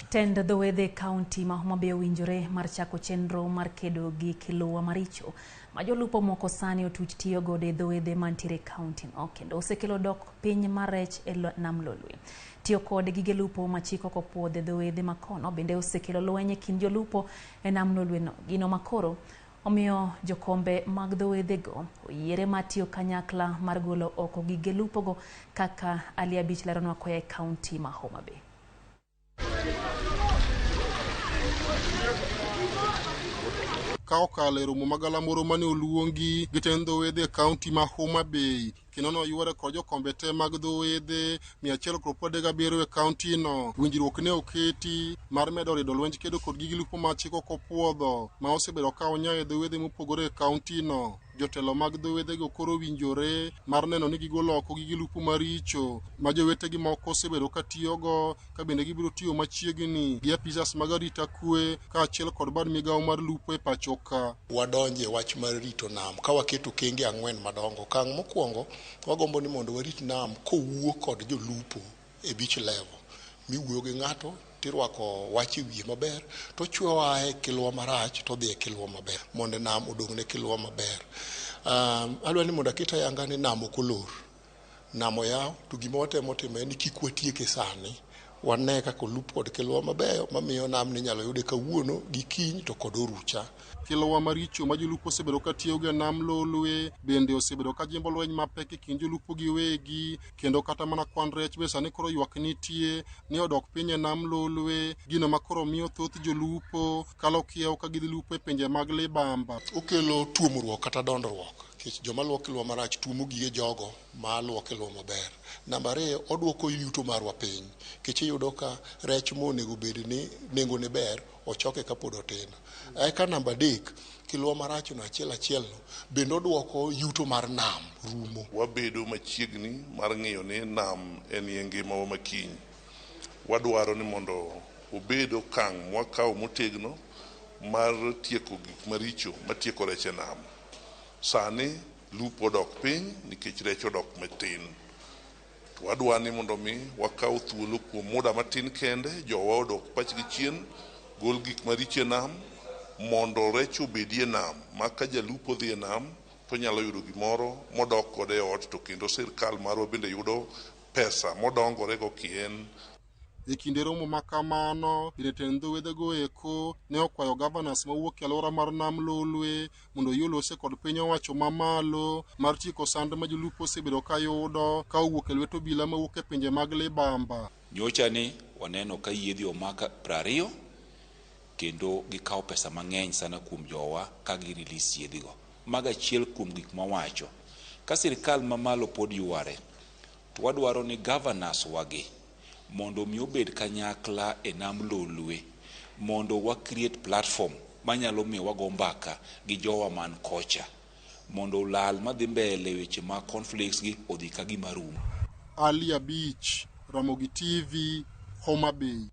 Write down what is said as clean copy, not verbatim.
Tend dho wedhe kaunti ma Homa Bay owinjore mar chako chenro mar kedo gi kiluwa maricho ma jolupo moko sani otuch tiyo godo e dho wedhe mantiere e kaunti no kendo osekelo dok piny mar rech e nam Lolwe. Tiyo kod gige lupo ma chik ok opuodho e dho wedhe makono bende osekelo lweny e kind jolupo e nam Lolwe no. Gino makoro omiyo jokombe mag dho wedhego oyiere mar tiyo kanyakla mar golo oko gige lupogo kaka Ali Abich leronwa koya e kaunti ma Homa Bay. Ka okalo e romo magalamoro mane oluongi gi tend dho wedhe e kaunti ma Homa Bay kendo noywore kod jokombe te mag dho wedhe 137 e kaunti no. Winjruok ne oketi mar medo rido lwenj kedo kod gige lupo ma chik ok opuodho ma osebedo ka onya e dho wedhe mopogore e kaunti no. Jotelo mag dho wedhego koro owinjore mar neno ni gigolo oko gige lupo maricho ma jowetegi moko osebedo ka tiyogo ka bende gibiro tiyo machiegni gi apisas mag arita kwe kaachiel kod bad migawo mar lupo e pacho ka. Wadonje e wach mar rito nam ka waketo okenge 4 madongo. Okang' mokwongo, wagombo ni mondo warit nam kowuo kod jolupo e beach level. Miwuoyo gi ng'ato tirwako wach e wiye maber to chwewa e kilwa marach to odhi e kilwa maber mondo nam odong' ne kilwa maber. Adwa ni mondo aket ayanga ni nam ok olor. Nam oyaw to gima watemo timo en ni kik watieke sani. Wane kaka olup kod kilwa mabeyo mamiyo nam ni inyalo yude kawuono gi kiny to kod orucha. Kilwa maricho ma jolupo osebedo ka tiyogo e nam Lolwe bende osebedo ka jimbo lweny mapek e kind jolupo giwegi kendo kata mana kwan rech be sani koro ywak nitie ni odok piny e nam Lolwe, gino ma koro miyo thoth jolupo kalo kiewo ka gidhi lupo e pinje mag libamba. Okelo tuomruok kata dondruok nikech joma luwo kilwa marach tuomo gige jogo ma luwo kilwa maber. Namba 2, odwoko yuto marwa piny nikech iyudo ka rech monego bed ni nengone ber ochoke kapod otin. Eka namba 3, kilwa marach no achiel achiel no bende odwoko yuto mar nam rumo. Wabedo machiegni mar ng'iyo ni nam en ye ngimawa makiny. Wadwaro ni mondo obed okang' mwakawo motegno mar tieko gik maricho matieko rech e nam. Sani lupo odok piny nikech rech odok matin. To wadwa ni mondo mi wakaw thuolo kuom muda matin kende, jowa odok pachgi chien, gol gik maricho e nam, mondo rech obedie nam, ma ka jalupo dhi e nam to onyalo yudo gimoro modok kode e ot, to kendo sirkal marwa bende yudo pesa modongorego kien. E kinde romo ma kamano, bende tend dho wedhego eko ne okwayo governors mawuok e alwora mar nam Lolwe mondo oyie olose kod piny owacho mamalo mar tieko sand ma jolupo osebedo ka yudo ka owuok e lwet obila mawuok e pinje mag libamba. Nyocha ni waneno ka yiedhi omak 20 kendo gikawo pesa mang'eny sana kuom jowa ka gi release yiedhigo. Mago achiel kuom gik mawacho. Ka sirkal mamalo pod yware, to wadwaro ni governors wagi mondo mi obed kanyakla e nam Lolwe mondo wa create platform manyalo miyo wago mbaka gi jowa man kocha mondo lal madhi mbele weche mag conflicts gi odhi ka gima rumo. Ali Abich, Ramogi TV, Homa Bay.